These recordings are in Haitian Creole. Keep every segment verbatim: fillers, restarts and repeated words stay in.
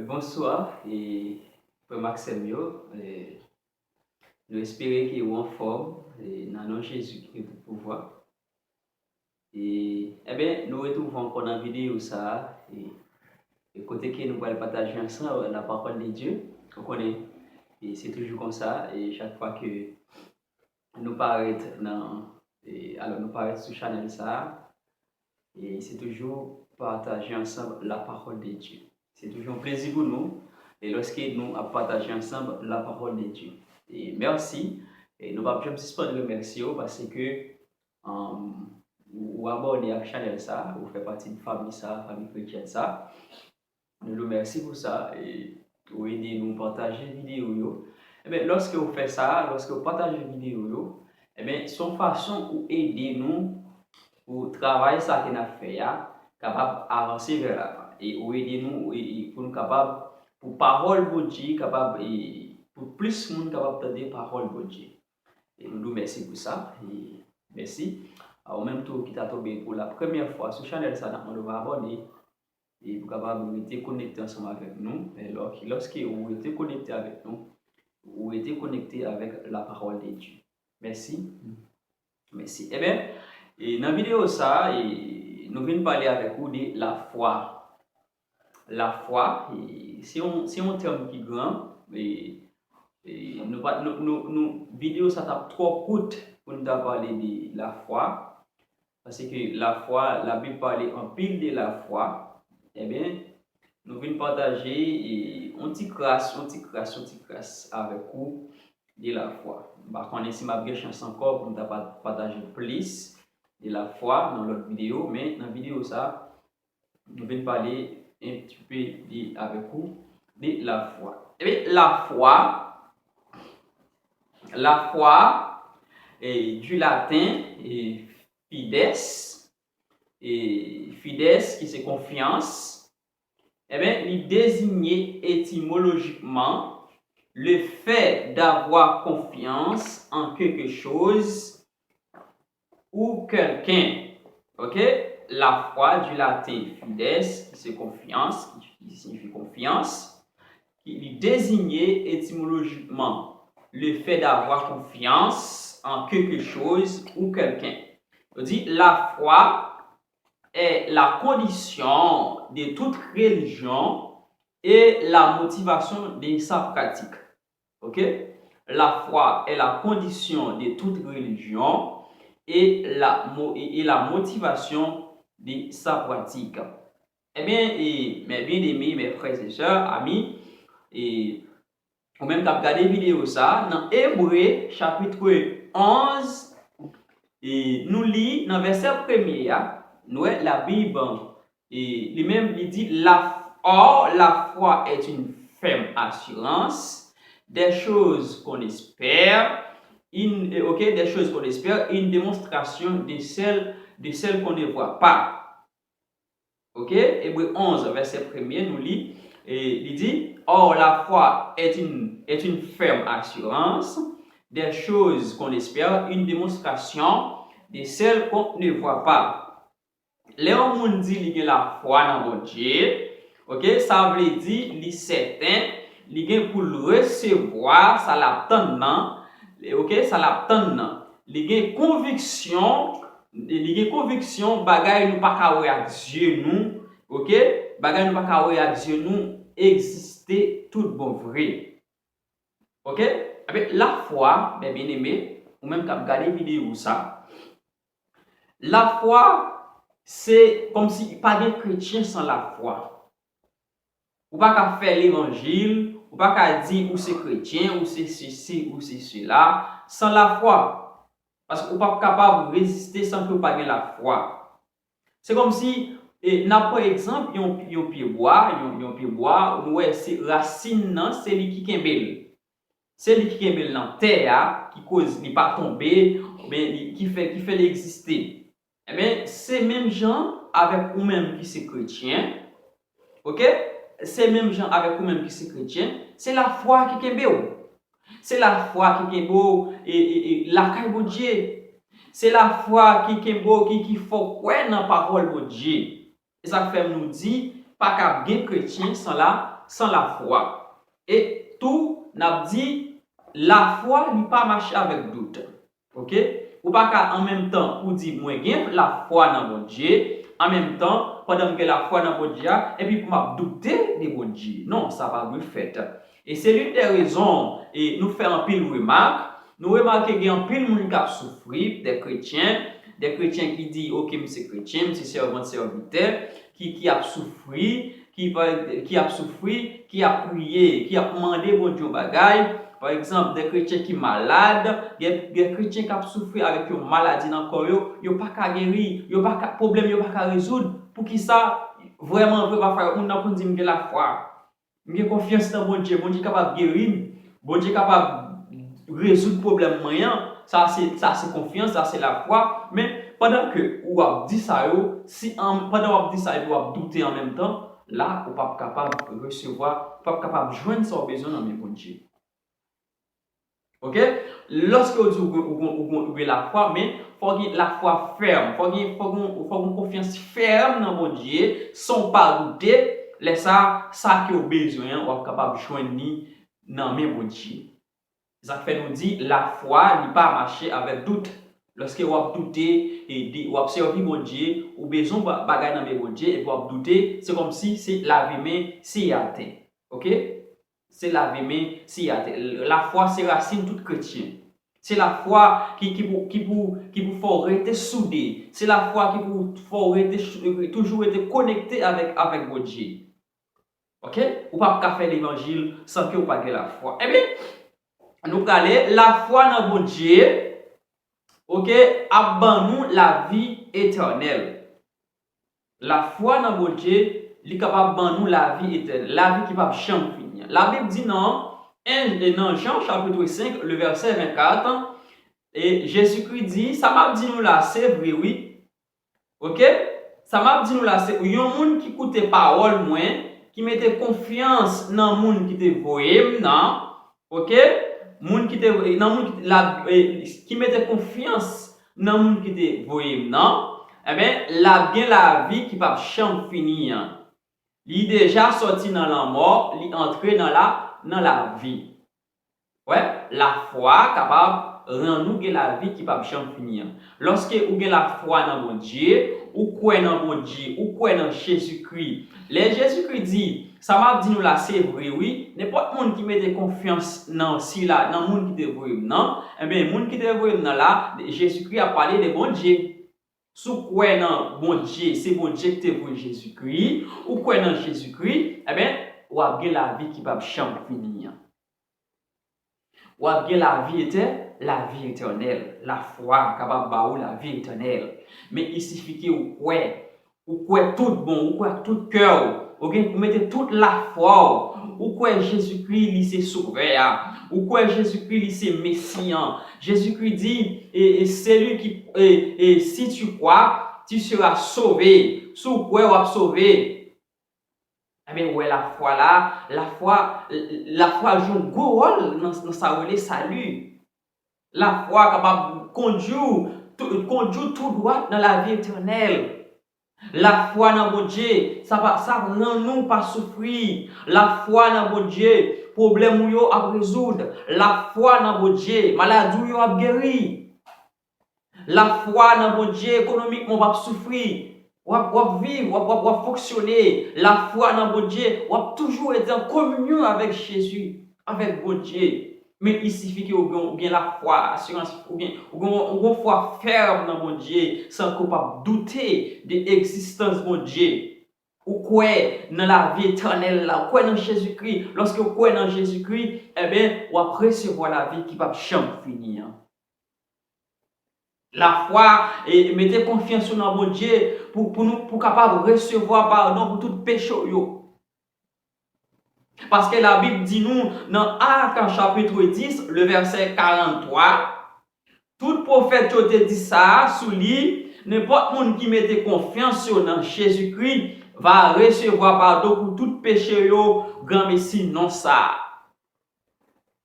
Bonswa, e, frè m ak sè m yo. E, nou espere ke ou anfòm, e, nan non Jezi ki gen tout pouvwa. E, ebyen, nou retwouve ankò nan videyo sa a, e, e kote ke nou pral pataje ansanm la parole de Dieu. Ou konnen, e se toujou konsa, e chak fwa ke nou parèt nan, e, alò, nou parèt sou chanèl sa a, e se toujou pataje ansanm la parole de Dieu. Se toujou yon plezi pou nou, e lòske nou ap pataje ansanm la parole de Dieu. E mèsi, e nou p ap janm sispann remèsye w paske, um, ou, ou abòne ak chanèl sa, ou fè pati de fanmi sa, fanmi kretyèn sa. Nou di w mèsi pou sa, e ou ede nou pataje videyo yo. Ebyen, lòske w fè sa, lòske w pataje videyo yo, ebyen, se yon fason ou ede nou pou travay sa ke n ap fè a kapab avanse vè lavan. E ou ede nou, e, e pou nou kapab, pou pawòl Bondye kapab, e pou plis moun kapab tande pawòl Bondye. E nou di w mèsi pou sa. E mèsi. A ou menm tou ki ta tonbe pou la premyè fwa sou chanèl sa, n ap mande w abòne. E pou kapab rete konekte ansanm avèk nou. E lò-, lòske ou rete konekte avèk nou, ou rete konekte avèk la parole de Dieu. Mèsi. Mèsi. Ebyen, e nan videyo sa a, e nou vin pale avèk ou de lafwa. Lafwa, e se yon, se yon tèm ki gran, e, e nou pa, nou, nou, nou, videyo sa t ap twò kout pou n ta pale de lafwa. Paske lafwa, Labib pale anpil de lafwa. Ebyen, nou vin pataje, e, yon ti kras, yon ti kras, yon ti kras avèk ou de lafwa. M pa konnen si m ap gen chans ankò pou m ta pa-, pataje plis de lafwa nan lòt videyo, men nan videyo sa, nou vin pale un petit peu de, avèk ou de lafwa. Ebyen, lafwa, lafwa, e, du latin, e, fides, e, fides, ki se konfyans, ebyen, li deziye etimolojikman le fait d'avoir confiance en quelque chose ou quelqu'un. Ok? Lafwa, du latin fides, ki se konfyans, ki, ki siyifi konfyans, ki, li deziye etimolojikman le fait d'avoir confiance en quelque chose ou quelqu'un. Yo di, la foi est la condition de toute religion et la motivation de sa pratique. Ok? La foi est la condition de toute religion et la mo-, et, et la motivation de sa pratique. Ebyen, e, mes bien-aimés, mes frères et sœurs, amis, e, ou menm k ap gade videyo sa, nan Ebre, chapit onz, e, nou li nan vèsè premye a, nou wè Labib, e, li menm, li di, la, or, la foi est une ferme assurance des choses qu'on espère, une, e, ok, des choses qu'on espère, une démonstration de celles, de celles qu'on ne voit pas. Ok? Ebre onz, vèsè premye, nou li, e, li di, or, la foi est une, est une ferme assurance des choses qu'on espère, une démonstration de celles qu'on ne voit pas. Lè yon moun di li gen lafwa nan Bondye, ok, sa vle di li sèten, li gen pou l resevwa sa l ap tann nan, ok, sa l ap tann nan. Li gen konviksyon, li gen konviksyon bagay nou pa ka wè ak zye nou, ok, bagay nou pa ka wè ak zye nou egziste tout bon vre. Ok? Ebyen, lafwa, mes bien-aimés, ou menm k ap gade videyo sa, lafwa, se kòmsi pa gen kretyen san lafwa. Ou pa ka fè levanjil, ou pa ka di ou se kretyen, ou se sesi, ou se sela, san lafwa. Paske ou p ap kapab reziste san ke w pa gen lafwa. Se kòmsi, e, n ap pran egzanp yon, yon pye bwa, yon, yon pye bwa, nou wè se rasin nan, se li ki kenbe l. Se li ki kenbe l nan tè a, ki koz li pa tonbe, oubyen li, ki fè, ki fè li egziste. Ebyen, se menm jan avèk ou menm ki se kretyen, ok? Se menm jan avèk ou menm ki se kretyen, se lafwa ki kenbe w. Se lafwa ki kenbe w, e, e, e, lakay Bondye. Se lafwa ki kenbe w, ki, ki fè w kwè nan pawòl Bondye. E sa k fè nou di, pa ka gen kretyen san la, san lafwa. E tou, n ap di, lafwa li pa mache avèk dout. Oke? Ou pa ka an menm tan ou di, "Mwen gen lafwa nan Bondye," an menm tan, pandan m gen lafwa nan Bondye a, epi pou m ap doute de Bondye. Non, sa pa dwe fèt. E se l'une des raisons, e nou fè anpil remak, nou remake gen anpil moun k ap soufri, de kretyen, de kretyen ki di, "Oke, m se kretyen, m se sèvant, sèvitè," ki, ki ap soufri, ki, pa- ki ap soufri, ki ap priye, ki ap mande Bondye yon bagay. Pa egzanp, de kretyen ki malad, gen, gen kretyen k ap soufri avèk yon maladi nan kò yo, yo pa ka geri, yo pa ka, pwoblèm yo pa ka rezoud. Poukisa? Vrèman vre, pafwa, yon moun nan konn di, "M gen lafwa. M gen konfyans nan Bondye. Bondye kapab geri m. Bondye kapab rezoud pwoblèm mwen an." Sa se, sa se konfyans, sa se lafwa. Men, pandan ke w ap di sa yo, si an, pandan w ap di sa epi w ap doute an menm tan, la, ou p ap kapab resevwa, ou p ap kapab jwenn sa w bezwen nan men Bondye. Oke? Lòske w di w gen, w gen, w gen, w gen lafwa, men fò w gen lafwa fèm, fò w gen, fò w gen, fò w gen konfyans fèm nan Bondye, san w pa doute, lè sa, sa ke w bezwen an, w ap kapab jwenn li nan men Bondye. Sa k fè nou di, lafwa, li pa mache avèk dout. Lòske w ap doute, e di, w ap sèvi Bondye, ou bezwen ba- bagay nan men Bondye, epi w ap doute, se kòmsi se lave men, siye atè. Oke? Se lave men, siye atè. Lafwa se rasin tout kretyen. Se lafwa ki, ki pou, ki pou, ki pou fè w rete soude. Se lafwa ki pou fè w rete, toujou rete konekte avèk, avèk Bondye. Oke? Ou p ap ka fè levanjil san ke w pa gen lafwa. Ebyen, nou prale, lafwa nan Bondye, oke, ap ban nou lavi etènèl. Lafwa nan Bondye, li kapab ban nou lavi etènèl, lavi ki p ap janm fini an. Labib di nan, en- nan Jan chapit senk, le vèsè vennkat, e Jezikri di, sa m ap di nou la, se vre, wi. Oke? Sa m ap di nou la, se yon moun ki koute pawòl mwen, ki mete konfyans nan moun ki te voye m nan, oke? Moun ki te, nan moun ki, la, e, ki mete konfyans nan moun ki te voye m nan, ebyen, l ap gen lavi ki p ap janm fini an. Li deja sòti nan lanmò, li antre nan la, nan lavi. Wè, lafwa kapab rann ou gen lavi ki p ap janm fini an. Lòske ou gen lafwa nan Bondye, ou kwè nan Bondye, ou kwè nan Jezikri. Lè Jezikri di, sa m ap di nou la, se vre, wi. Nenpòt moun ki mete konfyans nan sila, nan moun ki te voye m nan, ebyen, moun ki te voye m nan la, Jezikri ap pale de Bondye. Si w kwè nan Bondye, se Bondye ki te voye Jezikri, ou kwè nan Jezikri, ebyen, w ap gen lavi ki p ap janm fini an. W ap gen lavi etè, lavi etènèl. Lafwa kapab ba ou lavi etènèl. Men il suffit ke ou kwè. Ou kwè tout bon, ou kwè ak tout kè w. Ou gen, ou mete tout lafwa w. Ou kwè Jezikri, li se Sovè a. Ou kwè Jezikri, li se Mesi an. Jezikri di, e, e, celui qui, e, e, si tu crois, tu seras sauvé. Si w kwè, w ap sove. Ebyen, ou wè lafwa la, lafwa, lafwa jwe yon gwo wòl nan, nan sa yo rele sali. Lafwa kapab kondui w tou, kondui w tou dwat nan lavi etènèl. Lafwa nan Bondye, sa pa, sa rann ou pa soufri. Lafwa nan Bondye, pwoblèm ou yo ap rezoud. Lafwa nan Bondye, maladi w yo ap geri. Lafwa nan Bondye, ekonomikman, w ap soufri. W ap, w ap viv, w ap, w ap, w ap fonksyone. Lafwa nan Bondye, w ap toujou rete an kominyon avèk Jezi, avèk Bondye. Men il suffit ke ou gen, ou gen lafwa, asirans, ou gen, ou gen, ou gen fwa fèm nan Bondye, san ke w p ap doute de egzistans Bondye. Ou kwè nan lavi etènèl la, ou kwè nan Jezikri. Lòske w kwè nan Jezikri, ebyen, w ap resevwa lavi ki p ap janm fini an. Lafwa, e mete konfyans ou nan Bondye pou, pou nou, pou kapab resevwa padon pou tout peche w yo. Paske Labib di nou nan Ak chapit dis, le vèsè karant twa, tout pwofèt yo te di sa sou li, nenpòt moun ki mete konfyans yo nan Jezikri va resevwa padon pou tout peche yo, granmesi non sa a.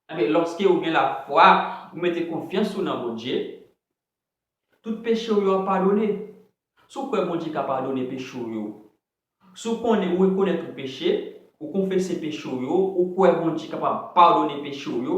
Ebyen, lòske ou gen lafwa, ou mete konfyans ou nan Bondye, tout peche w yo ap padone. Si w kwè Bondye ka padone peche w yo, si w konnen, ou rekonèt ou peche, ou konfese peche w yo, ou kwè Bondye kapab padone peche w yo,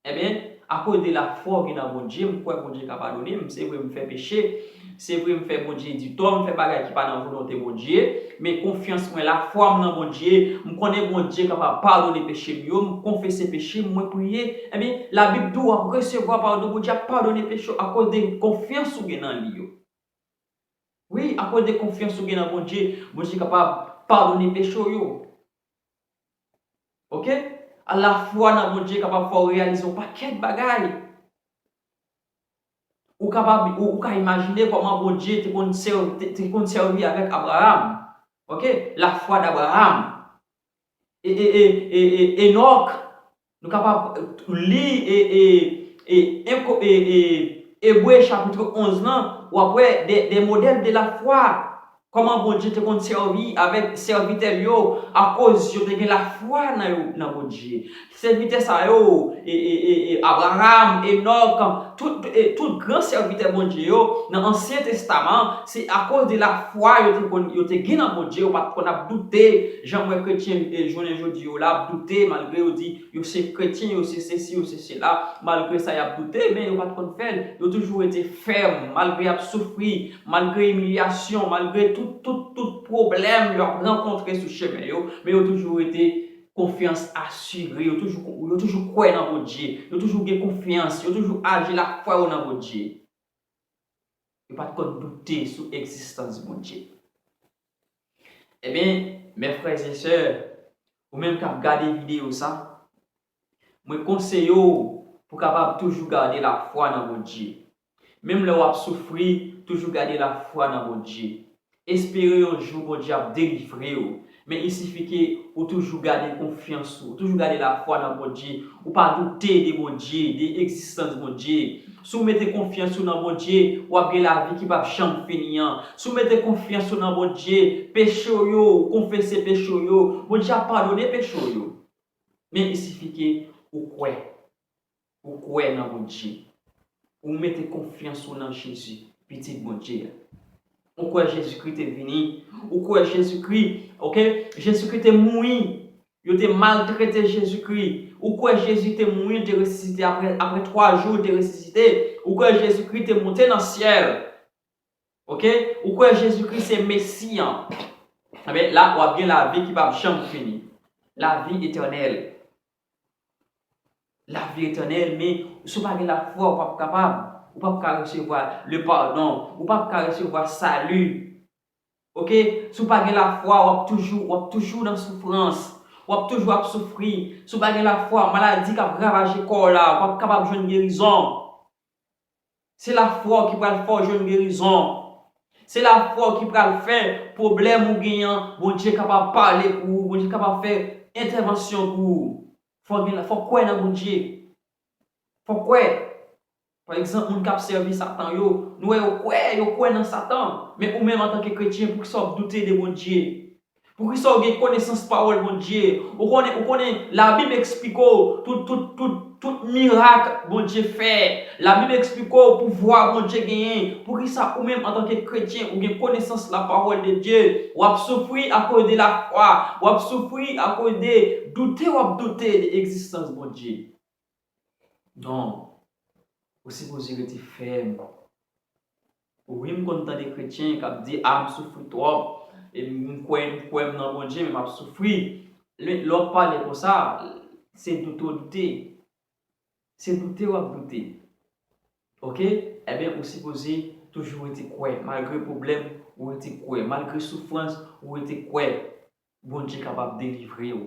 ebyen, akoz de lafwa w gen nan Bondye, m kwè Bondye ka padone m. Se vre, m fè peche. Se vre, m fè Bondye di tò, m fè bagay ki pa nan volonte Bondye. Men konfyans mwen, lafwa m nan Bondye, m konnen Bondye kapab padone peche m yo, m konfese peche m, mwen priye. Ebyen, Labib di w ap resevwa padon, Bondye ap padone peche w akoz de konfyans ou gen nan li yo. Wi, akoz de konfyans ou gen nan Bondye, Bondye kapab padone peche w yo. Oke? Lafwa nan Bondye kapab fè w reyalize yon pakèt bagay. Ou kapab, ou, ou ka imajine kòman Bondye te konn sèv-, te, te konn sèvi avèk Abraram. Oke? Lafwa d'Abraham. E, e, e, e, e, Enòk, nou kapab li e, e, e, enko-, e, e, Ebre chapit onz lan, w ap wè de, de modèl de lafwa. Kòman Bondye te konn sèvi avèk sèvitè l yo akoz yo te gen lafwa nan yo, nan Bondye. Sèvitè sa yo, e, e, e, e, Abraram, Enòk, tout, e, tout gran sèvitè Bondye yo nan Ansyen Testaman, se akoz de lafwa yo te konn, yo te gen nan Bondye, yo pa t konn ap doute, jan m wè kretyen, e, jounen jodi yo la ap doute, malgre yo di yo se kretyen, yo se sesi, yo se sela, malgre sa y ap doute, men yo pa t konn fè l, yo toujou rete fèm, malgre y ap soufri, malgre imilyasyon, malgre tout, tout, tout pwoblèm yo ap rankontre sou chemen yo, men yo toujou rete konfyans asire, yo toujou, yo toujou kwè nan Bondye, yo toujou gen konfyans, yo toujou aji lafwa yo nan Bondye. Yo pa t konn doute sou egzistans Bondye. Ebyen, mes frères et sœurs, ou menm k ap gade videyo sa, mwen konseye w pou w kapab toujou gade lafwa nan Bondye. Menm lè w ap soufri, toujou gade lafwa nan Bondye. Espere yon jou Bondye ap delivre w. Men il suffit ke ou toujou gade konfyans ou, ou toujou gade lafwa nan Bondye. Ou pa doute de Bondye, de egzistans Bondye. Si w mete konfyans ou nan Bondye, w ap gen lavi ki p ap janm fini an. Si w mete konfyans ou nan Bondye, peche w yo, ou konfese peche w yo, Bondye ap padone peche w yo. Men il suffit ke ou kwè. Ou kwè nan Bondye. Ou mete konfyans ou nan Jezi, Pitit Bondye a. Ou kwè Jezikri te vini. Ou kwè Jezikri, oke? Jezikri te mouri. Yo te maltrete Jezikri. Ou kwè Jezi te mouri, li te resisite apre, apre twa jou, li te resisite. Ou kwè Jezikri te monte nan syèl. Oke? Ou kwè Jezikri se Mesi an. Ebyen, la, w ap gen lavi ki p ap janm fini. Lavi etènèl. Lavi etènèl, men si w pa gen lafwa, ou p ap kapab. Ou p ap ka resevwa le pardon. Ou p ap ka resevwa sali. Oke? Si w pa gen lafwa, w ap toujou, w ap toujou nan soufrans. W ap toujou ap soufri. Si w pa gen lafwa, maladi k ap ravaje kò w la, ou p ap kapab jwenn gerizon. Se lafwa w ki pral fè w jwenn gerizon. Se lafwa w ki pral fè pwoblèm ou genyen an, Bondye kapab pale pou ou, Bondye kapab fè entèvansyon pou ou. Fò w gen, fò w kwè nan Bondye. Fò w kwè. Pa egzanp, moun k ap sèvi Satan yo, nou wè yo kwè, yo kwè nan Satan. Men ou menm antanke kretyen, poukisa w ap doute de Bondye? Poukisa w gen konesans pawòl Bondye? Ou konnen, ou konnen Labib eksplike w tout, tout, tout, tout mirak Bondye fè. Labib eksplike w pouvwa Bondye genyen. Poukisa ou menm antanke kretyen, ou gen konesans la parole de Dieu, w ap soufri akoz de lafwa, w ap soufri akoz de doute w ap doute de egzistans Bondye? Non. Ou sipoze rete fèm. Wi, m konn tande kretyen k ap di, "A, m soufri twòp. E m kwè, m kwè m nan Bondye, men m ap soufri." Lè, lè w ap pale konsa, se doute w doute. Se doute w ap doute. Oke? Ebyen, ou sipoze toujou rete kwè. Malgre pwoblèm, ou rete kwè. Malgre soufrans, ou rete kwè. Bondye kapab delivre w.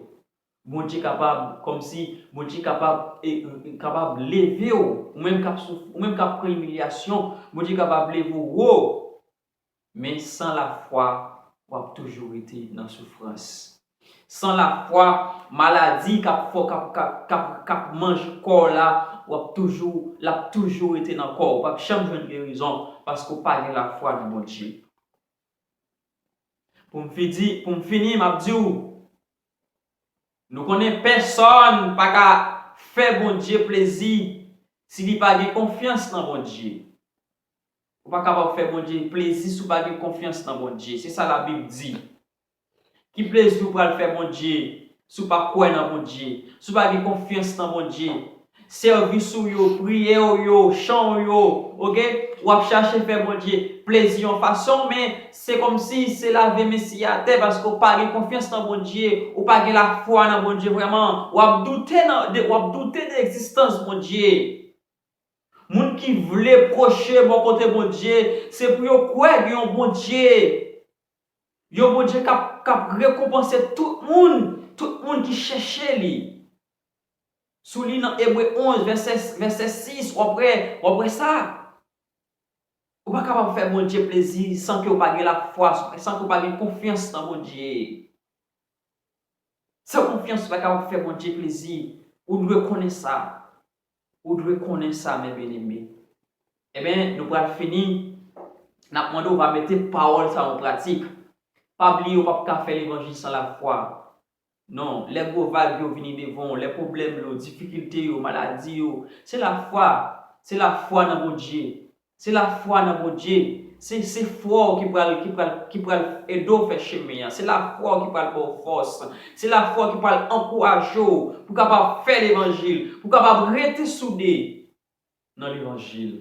Bondye kapab, kòmsi, Bondye kapab, e, e, kapab leve w. Ou menm k ap souf-, ou menm k ap pran imilyasyon, Bondye kapab leve w wo. Men san lafwa, w ap toujou rete nan soufrans. San lafwa, maladi k ap fè w, k ap, k ap, k ap, k ap manje kò w la, w ap toujou, l ap toujou rete nan kò w. Ou p ap janm jwenn gerizon paske w pa gen lafwa nan Bondye. Pou m fidi-, pou m fini, m ap di w, nou konnen pèsonn pa ka fè Bondye plezi si li pa gen konfyans nan Bondye. Ou pa kapab fè Bondye plezi si w pa gen konfyans nan Bondye. Se sa Labib di. Ki plezi w pral fè Bondye Si w pa kwè nan Bondye, si w pa gen konfyans nan Bondye, sèvis ou yo, priyè w yo, chan w yo, oke? W ap chache fè Bondye plezi yon fason, men se kòmsi se lave men siye atè paske w pa gen konfyans nan Bondye, ou pa gen lafwa nan Bondye vrèman. W ap doute nan, de, w ap doute de egzistans Bondye. Moun ki vle pwoche bò kote Bondye, se pou yo kwè gen yon Bondye. Yon Bondye k ap, k ap rekonpanse tout moun, tout moun ki chèche li. Si w li nan Ebre onz, vèsè, vèsè sis, w ap wè, w ap wè sa. Ou pa kapab fè Bondye plezi san ke w pa gen lafwa, san ke w pa gen konfyans nan Bondye. San konfyans, ou pa kapab fè Bondye plezi. Ou dwe konnen sa. Ou dwe konnen sa, men byeneme. Ebyen, nou pral fini. N ap mande w va mete pawòl sa an pratik. Pa bliye, ou p ap ka fè levanjil san lafwa. Non, lè gwo vag yo vini devan w, lè pwoblèm yo, difikilte yo, maladi yo, se lafwa. Se lafwa nan Bondye. Se lafwa nan Bondye. Se, se fwa w ki pral, ki pral, ki pral ede w fè chemen an. Se lafwa w ki pral ba w fòs. Se lafwa w ki pral ankouraje w pou w kapab fè levanjil, pou w kapab rete soude nan levanjil.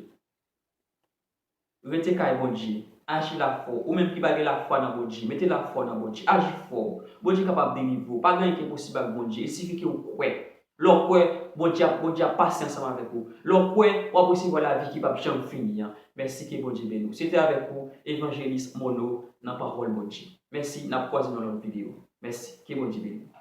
Rete kay Bondye. Aji lafwa w. Ou menm ki pa gen lafwa nan Bondye, mete lafwa w nan Bondye. Aji fò. Bondye kapab delivre w. Pa gen anyen ki enposib ak Bondye. Il sifi ke w kwè. Lè w kwè, Bondye ap, Bondye ap pase ansanm avèk ou. Lè w kwè, w ap resevwa lavi ki p ap janm fini an. Mèsi, ke Bondye beni w. Se te avèk ou, Evanjelis Mono, nan Pawòl Bondye. Mèsi, n ap kwaze nan lòt videyo. Mèsi, ke Bondye beni w.